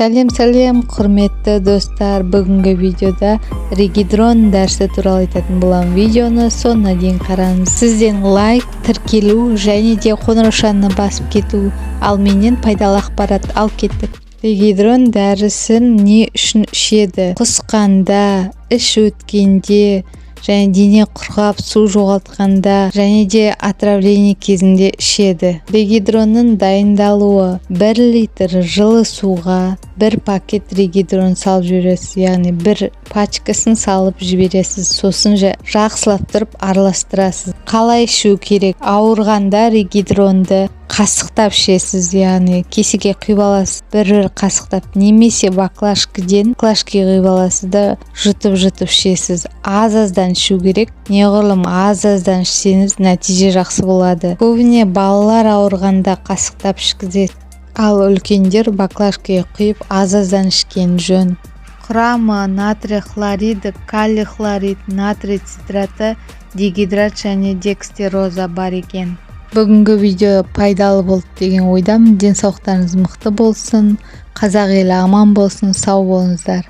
Сәлем, сәлем, құрметті достар! Бүгінгі видеода Регидрон дәрісі туралы айтатын боламын. Видеоны соңына дейін қараңыз. Сізден лайк, тіркелу және де қоңыраушаны басып кету, ал менен пайдалы ақпарат. Ал кеттік. Регидрон дәрісін не үшін ішеді? Құсқанда, іш өткенде және дене құрғап, су жоғалтқанда және де отравление кезінде ішеді. Регидронның дайындалуы: 1 литр жылы суға бір пакет Регидрон салып жібересіз, яғни бір пачкасын салып жібересіз. Сосын жақсылап тұрып араластырасыз. Қалай ішу керек? Ауырғанда Регидронды қасықтап ішесіз, яғни кесеге құйып аласыз, бір бір қасықтап, немесе баклажкаға құйып аласыз да, жұтып жұтып ішесіз. Аз аздан ішу керек. Неғұрлым аз аздан ішсеңіз, нәтиже жақсы болады. Көбіне балалар ауырғанда қасықтап ішкізеді, ал үлкендер баклажкаға құйып, аз аздан ішкен жөн. Құрамы: натрий хлориді, калий хлорид, натрий цитраты дигидрат және декстроза бар екен. Бүгінгі видео пайдалы болды деген ойдамын. Денсаулықтарыңыз мықты болсын, қазақ елі аман болсын! Сау болыңыздар!